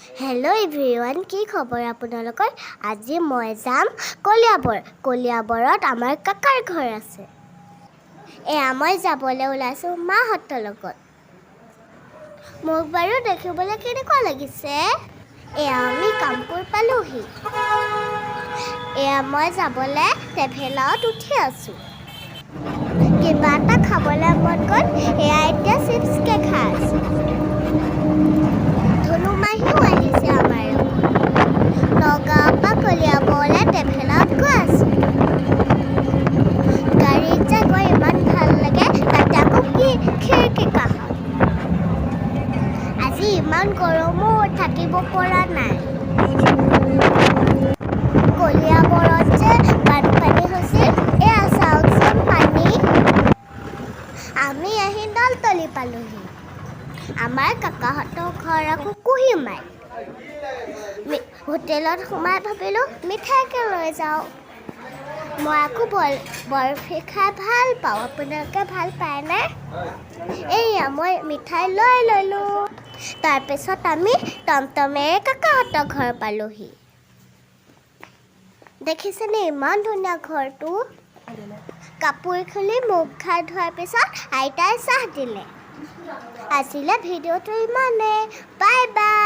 Hello' everyone, কি খবৰ আপোনালোকৰ? আজি মই যাম কলিয়াবৰ। কলিয়াবৰত আমাৰ কাকাৰ ঘৰ আছে। এয়া মই যাবলৈ ওলাইছোঁ মাহঁতৰ লগত। মোক বাৰু দেখিবলৈ কেনেকুৱা লাগিছে? এয়া আমি কামপুৰ পালোহি। এয়া মই যাবলৈ ট্ৰেভেলাৰত উঠি আছোঁ। কিবা এটা খাবলৈ মন গ'ল। এয়া এতিয়া চিপছকে খাই আছোঁ। ধনু মাহীও আহিছে আমাৰ লগত। নগাঁৱৰ পৰা কলিয়াবৰলৈ ট্ৰেভেলাৰত গৈ আছোঁ। গাড়ীত যে গৈ ইমান ভাল লাগে, তাতে আকৌ কি খিৰিকী কাষত। আজি ইমান গৰমো, থাকিব পৰা নাই। কলিয়াবৰত যে বানপানী হৈছিল, এয়া চাওকচোন পানী। আমি আহি নলতলি পালোহি। আমাৰ কাকাহঁতৰ ঘৰ আকৌ কুহিমাই। হোটেলত সোমাই ভাবিলোঁ মিঠাইকে লৈ যাওঁ। মই আকৌ বৰফি খাই ভাল পাওঁ। আপোনালোকে ভাল পায়নে? এইয়া মই মিঠাই লৈ ল'লোঁ। তাৰপিছত আমি টমটমেৰে কাকাহঁতৰ ঘৰ পালোহি। দেখিছেনে ইমান ধুনীয়া ঘৰটো? কাপোৰ খুলি মুখ হাত ধোৱাৰ পিছত আইতাই চাহ দিলে। আজিলৈ ভিডিঅ'টো ইমানে। Bye bye.